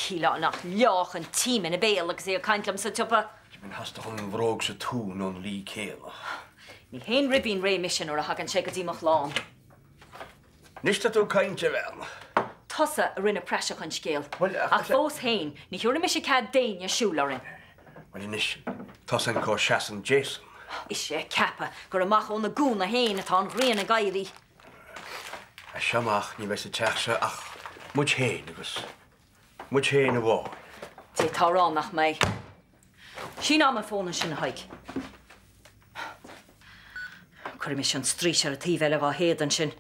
Shílfeá nach leáfadh an t-im ina béal agus é ag caint liom sa tsiopa. Deimhin theastódh an bhróg sa tóin ón luí céanna. Ní haon ribín réidh mise nuair a thagann sé go dtí mo chlann. Anois tá tú ag caint, a bhean. Tusa a rinne praiseach den scéal. Ach fós féin, ní thiúrfaidh mise cead d'éinne siúl orainn. Bhuel anois, tá 's againn cá seasann Jason. Ise ag ceapadh gur amach óna gúna féin atá an ghrian ag éirí. As seo amach ní bheidh sa teach seo ach muid féin agus muid féin amháin. D'fhéadfá a rá nach mbeidh. Sín a'm an fón ansin, a Thaidhg. Cuirfidh mise an straois ar an taobh eile dhá théad ansin.